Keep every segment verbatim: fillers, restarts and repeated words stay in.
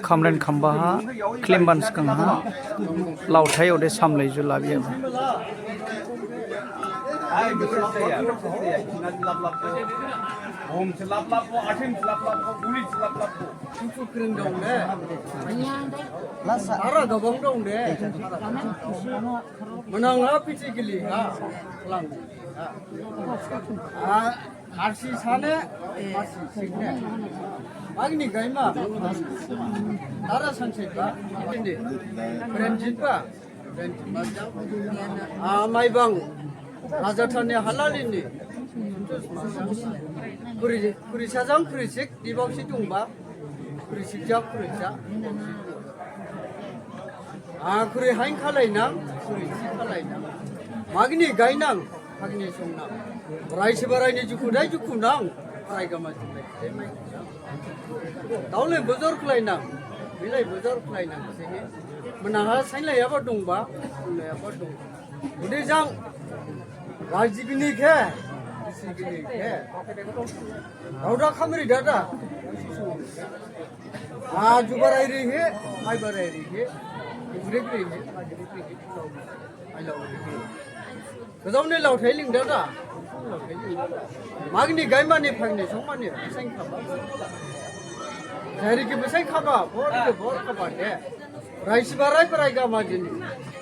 Khamren khamba ha, khlimban sgang ha, laothai ode samlai ju labiya ba. Ara gabang dong de. Menang ha piti gili ha. Lang. Ha. Arsi sane, arsi sikne. Magni gaima. Dara sanse ba. Indi. Prenjit ba. Prenjit ba. Ah, Maibang. Rajathani halalini. Kuri, kuri sajang, kuri sik, dibang si dungba. Kuri sik jak, kuri jak. Ah, kuri hain khalai nang, kuri sik khalai nang. Magni gainang. Phagni songnang. Rai Sibarai ni jukhu dai jukhu nang. Rai gama jilai jilai mai. Daulai bojor khlainang. Bilai bojor khlainang. Sini. Menaha sainlaiyaba dongba. Sainlaiyaba dongba. Ode jang. Rajigini khe. Sigini khe. Dauda khamri dada. Ah, jubarai rihi. Maibarai rihi. Ibrik rihi. Majrik rihi. Ai lau rihi. Gajao ni laothai ling dada. Magni gaimani phagni songmani basain khaba. Jari ki basain khaba, bor ki bor khaba de. Rai Sibarai brai gama jini.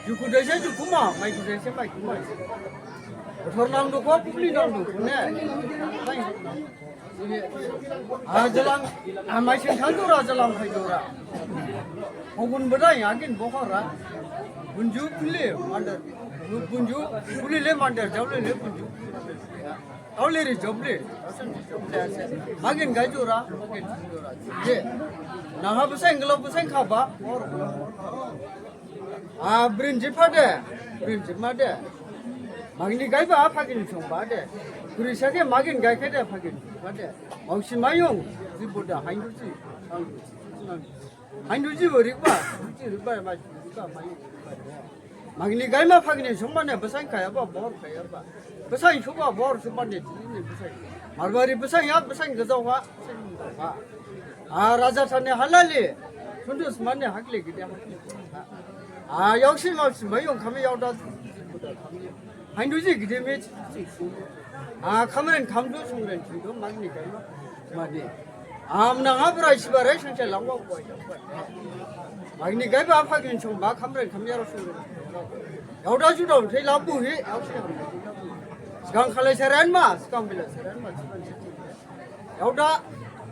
Jukhu daise jukhuma, maikhu daise maikuma. Bothor nang dukho, bubli nang dukho ne. Ah, jalang, ah, maising thang jora, jalang phai jora. Hogun bedai, agin bokhora. Bunju buli, mandar. Bunju buli le mandar, jaule le bunju. Jaule re jaule. Magin gai jora, magin thang jora. Ye. Naha beseng, gelap beseng khaba. Ah, brin jiphade, brin jipmade. Magni gaiba phagin songba de. Kuri sake magin gaikhe de phagin songba de. Mausi mayung, jibuda haindu ji, haindu ji. Haindu ji bo rikba, ji rikba, ma rikba, mayung rikba de. Magni gaima phagin songmane, basain khayaba, bor khayaba. Basain suba, bor suba ne, ji ne basain. Marbari basain ya, basain gajao ha, basain gajao ha. Ah, Rajathani halali, Sundus mane hakle gide hakle. Ah, yaosi mausi mayung khami yaoda. Haindu ji gide me. Ah, khamren khamdu songren thidu magni gaima. Mane. Am nang ha brai Sibarai sangse langwa boi. Magni gaiba phagin songba khamren kham yaro songren. Yaoda judao thei labu hi, yaosi ham. Sgang khalai serenma, sgang bila serenma, sgang serenma. Yaoda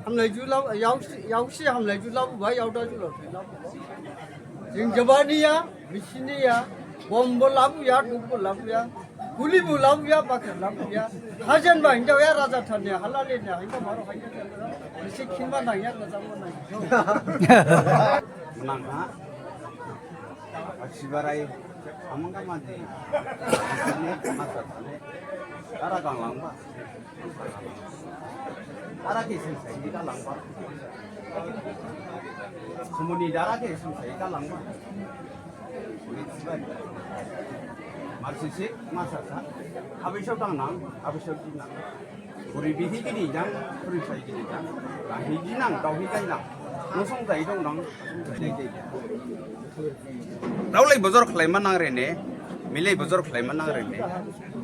hamlai ju lau, yaosi, yaosi hamlai ju lau ba, yaoda ju lau, lau ba. Jing jabaniya, misiniya, bombo labuya, dukbo labuya, gulibo labuya, bakar labuya. Hajen ba hinjao ya, Rajathani, halali ne, hinjao maro, hinjao maro. Misi khinma nangya, gajangma nangya. Menang ha. Sibarai, amang kama di. Ini masa tane. Ara gang langba. Dara khe sumsai kha langba. Sumuni dara khe sumsai kha langba. Marsisi, masasa. Abisok tang nang, abisok di nang. Kuri bihi gini jang, kuri sai gini jang. Dahi di nang, dahi kai nang. Nusong jai dong nang. Daulai bojor khlaima nang rene, milai bojor khlaima nang rene.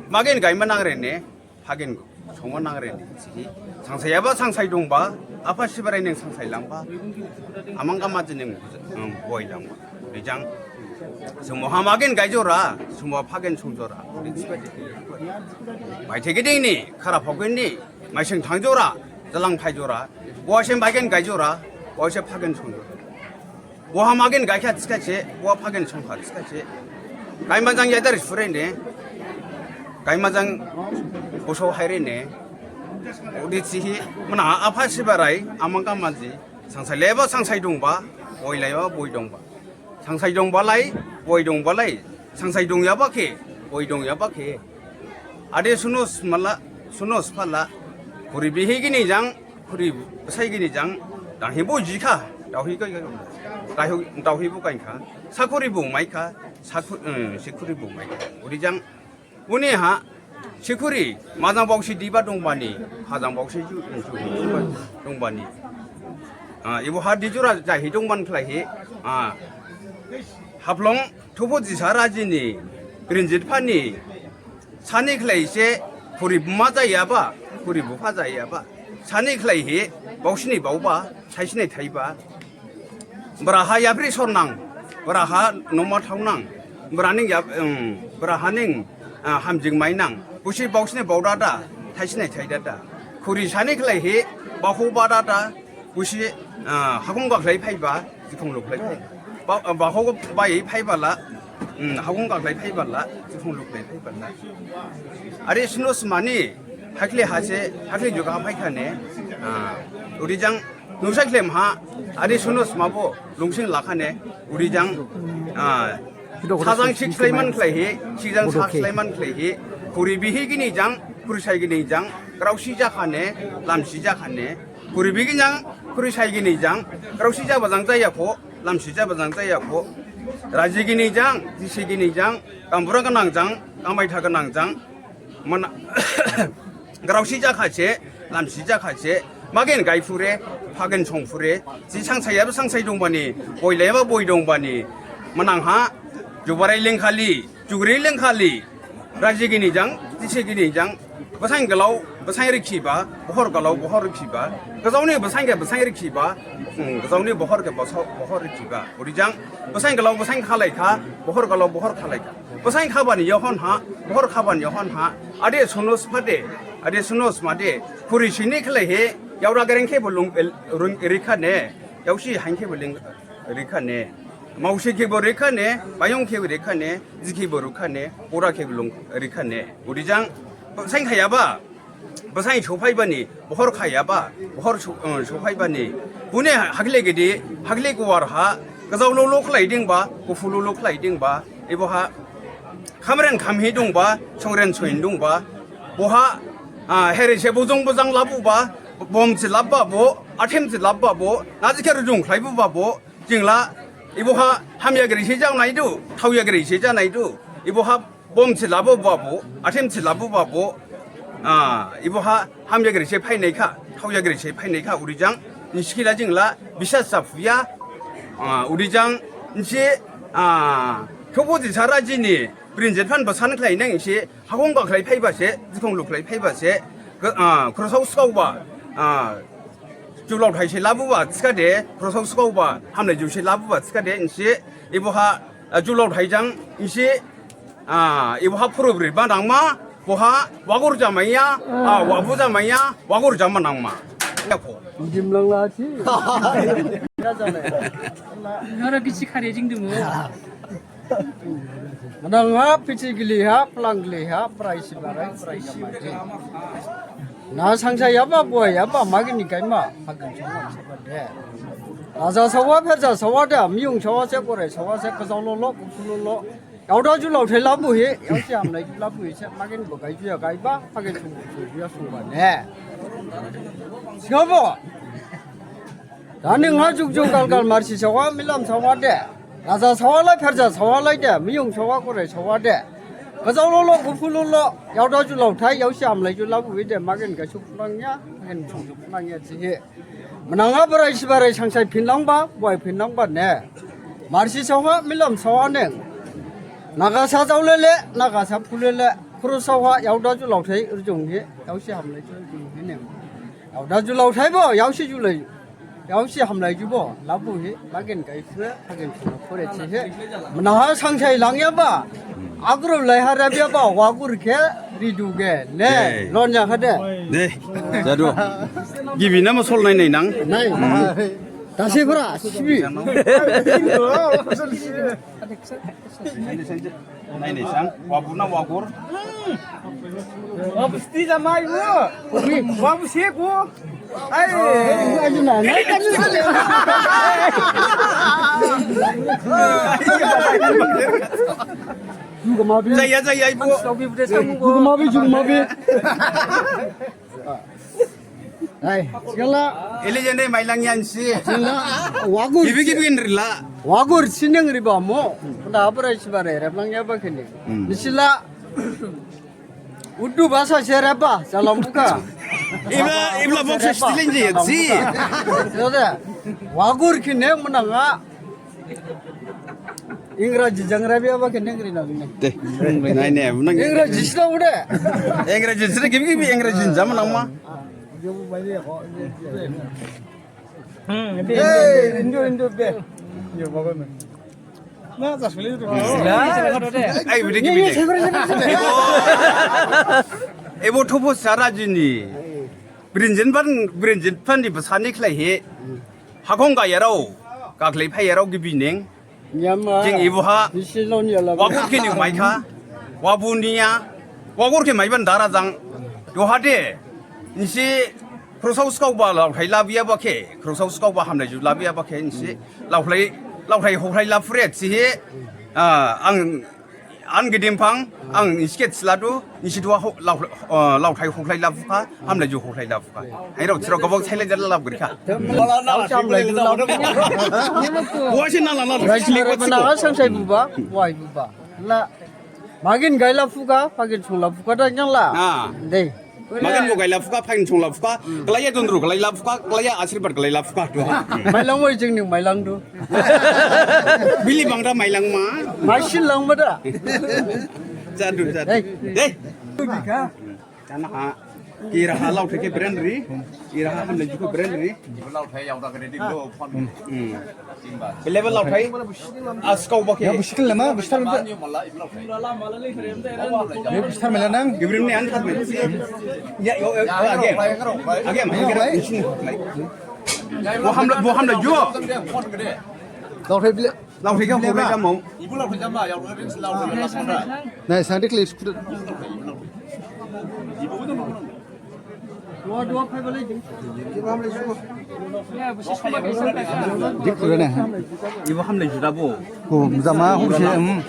Magin gaima nang rene. Phagen songma nang rene sihi. Sangsayaba sangsai dongba, apha Sibarai neng sangsai langba, amang kama ji neng, um, boi langba. Rijang, sumo ha magin gai jora, sumo phagen song jora. Bai thegeding ni, khara phogen ni, maising thang jora, jalang phai jora, boi sem phagen gai jora, boi se phagen song jora. Boha magin gaikha thikhase, boha phagen songkha thikhase. Gaima jang yadar surene. Gaima jang boso hairene. Odi thihi, mana apha Sibarai, amang kama ji. Sangsai leba, sangsai dongba, boi leba, boi dongba. Sangsai dongba lai, boi dongba lai. Sangsai dongyaba khe, boi dongyaba khe. Ade sunos mala, sunos phala. Kuri bihi gini jang, kuri basai gini jang, Danghibo jikha, dawhi kai kai. Dawhi, dawhibo kaikha. Sakuribo maikha, saku-, eh, sikuribo maikha. Urijang, buni ha, sikuri, majang baosi diba dongbani, hajang baosi ju, ju, ju, dongbani. Ah, ibo ha dijura jahi dongban khlaihi, ah, Haflong Thubo Disa rajini, Rinjit phani, sani khlaise, khuri buma jayaba, khuri bupha jayaba. Sani khlaihi, baosini baoba, thaisini thaiba. Braha yapri sornang, braha noma thaonang, braning yap-, em, brahaning, ah, hamjing mainang. Busi baosini baodada, thaisini thaidada. Khuri sani khlaihi, baohu badada, busi, ah, hagung gaklai phaiba, jikhong luklai phaiba. Ba-, ah, baohu bai phaibala, em, hagung gaklai phaibala, jikhong luklai phaibala. Ari sunu smani, hakli hase, hakli juga phaikhane, ah, urijang, nusai khlem ha, ari sunu smabo, lungsing lakhane, urijang, ah, sajang sik slaiman khlaihi, sijang sak slaiman khlaihi, khuri bihi gini jang, khuri sai gini jang, grausi jakhane, lamsi jakhane, khuri bihi gini jang, khuri sai gini jang, grausi jabajang jayakho, lamsi jabajang jayakho, raji gini jang, jisi gini jang, gambura gnang jang, gamaitha gnang jang, mana, grausi jakhase, lamsi jakhase, magen gaiphure, phagen songphure, ji sangsai yaba sangsai dongbani, boi laiba boi dongbani, manang ha, jubarai lengkhali, jugri lengkhali, raji gini jang, jisi gini jang, basain galau, basain rikhiba, bohor galau, bohor rikhiba, gajaoni basain ga basain rikhiba, hmm, gajaoni bohor ga basao, bohor rikhiba, urijang, basain galau, basain khalaikha, bohor galau, bohor khalaikha. Basain khabani yahon ha, bohor khabani yahon ha, ade sunu smade, ade sunu smade, khuri sini khlaihi, yaora gereng khebo lung, el, rung, rikhane, yaosi hain khebo ling, rikhane, mausi khebo rikhane, bayong khebo rikhane, ji khebo rikhane, ora khebo lung, rikhane. Urijang, basain khayaba, basain sophaibani, bohor khayaba, bohor so-, eh, sophaibani. Bune hakle gede, hakle guwar ha, gajao lolo khlaidingba, guphu lolo khlaidingba, ebo ha, khamren khamhi dongba, songren soin dongba, boha, ah, here se bojong bojang labuba, bom se labbabo, athem se labbabo, najikhe rujung khlaibubabo, jingla, ebo ha, hamya giri se janaidu, thaoya giri se janaidu, ebo ha, bom se labubabo, athem se labubabo, ah, ebo ha, hamya giri se phainaikha, thaoya giri se phainaikha, urijang, nisi khila jingla, bisas saphuya, ah, urijang, nisi, ah, Thubo Disa rajini, Rinjit phan basan khlainang nisi, hagung gaklai phaiba se, jikhong luklai phaiba se, ga-, ah, khurusao skaoba, ah, julao thaise labuba thikhade, khurusao skaoba, hamlai juse labuba thikhade, nisi, ebo ha, ah, julao thaijang, nisi, ah, ebo ha phurubri ba nangma, boha, wagur jamaiya, ah, wabu jamaiya, wagur jama nangma. Yakho. Dimlangla si. Nara bisi khare jingdumu. Manang ha, phithi gili ha, phlang gili ha, brai si barai, brai si maji. Na sangsa yaba, bua yaba, magini kaima, hagan sangma saba de. Raja sawa, pherja sawa de, miyung sawa se, borai sawa se, gajao lolo, guphu lolo. Yaoda julao thai labuhi, yaosi hamlai ju labuhi se, magin bo gai juya gaiba, hagan sung sung juya sungba ne. Sikhabo. Dani nga juk juk gal gal marsi sawa, milam sawa de. Raja sawa lai, pherja sawa lai de, miyung sawa, gorai sawa de. Gajao lolo, guphu lolo, yaoda julao thai, yaosi hamlai ju labuhi de, magin gaisuk phunangya, magin sung sung phunangya jihi. Manangha borai si barai sangsai phinlangba, boi phinlangba ne. Marsi sawa, milam sawa neng. Nagasa jaolele, nagasa phulele, khuru sawa, yaoda julao thai, rujung hi, yaosi hamlai ju rujung hi neng. Yaoda julao thai bo, yaosi julai. Yaosi hamlai jubo, labuhi, magin gaisuk. Hagen sung phure thihi. Manaha sangsai langyaba. Agro lai harabyaba, wagur khe ridu ge. Ne, de. Lonya khade. De, jadu. Gibi nama sol nai nai nang. Nai. Hmm. Dasi phura, sibi. Nai nai sang, wagur na wagur. Wabu siti jamai bu. Wabu sik bu. Ai. Jaya, jaya, ibu. Jugmabi, jugmabi. Hai, segala. Ili jende mailang yan si. Segala, wagur. Gibi gibi rila. Wagur sineng riba mo. Kena apa rai sibare, replang ya apa kini. Hmm. Nisila. Urdu bhasa se repa, salam buka. Ibla, ibla box stiling ji, si. Segala. Wagur kini menanga. Ingraji jang rabi apa kene ngri na bine. Te, nai ne, menang. Ingraji sida ude. Ingraji sida gibi gibi Ingraji jam nang ma. Hmm, Indo, Indo, Indo, be. Yo, bagus. Na, tas beli itu. Ai, bide gibi. Ebo thobo sara jini. Brinjin pan, brinjin pan di besani khlaihi. Hakong gayarao, gaklai phaiyarao gibi neng. Nyama. Jing ibuha. Bisi lon yala. Wagur khe ni maikha. Wabu niya. Wagur khe maiban dara jang. Duha de. Nisi khroksao skaoba laothai labiya ba khe. Khroksao skaoba hamlai ju labiya ba khe nisi. Laothai, laothai hokhlai laphure sihi. Ah, ang An gidim phang, ang nisi khe thiladu, nisi duha ho-, lao-, eh, laothai hokhlai labukha, hamlai ju hokhlai labukha. Hai rao, thirao gabang thailai jala labgirikha. Buaisi na la la, Rai sili sili ko mana siko. Sangsai buba, wai buba. La, magin gaila phuka, phagin sungla phuka da nyang la. Ah. Dei. Magin bo gaila phuka, phagin sungla phuka, hmm. Galaiya dundru, galaila phuka, galaiya asirbad, galaila phuka, duha. Mailang wai jingni, mailang du. Bili bangda mailang ma. Maisin lang ma da. Jadu, jadu. Hey. Hey. Jana ha. Ira ha laothai khe brand ri. Ira ha hamlai ju khe brand ri. Laothai yaoda khe di lo phone. Hmm. Bele bele laothai. Askau ba khe. Ya, buskil lama, buskil lama. Ya, buskil lama nang. Gibrim ni an khat. Ya, yo, yo, again. Again, again. Bo hamlai, bo hamlai ju. Laothai bile. Laothai khe bile hoklai ma. Jamao. Nai, sangdi khlai sukhudu. Dik pura na. Ibo hamlai juda bo. Ko, jama hum se, hmm.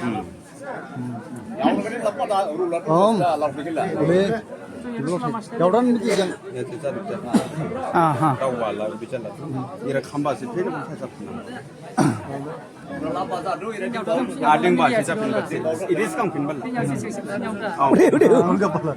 Om. Ole. Jawran ni jang. Aha. Ira khamba se phin. Ading ba, sisa phin ba, iris kang phin ba la. Udah, udah, udah, udah.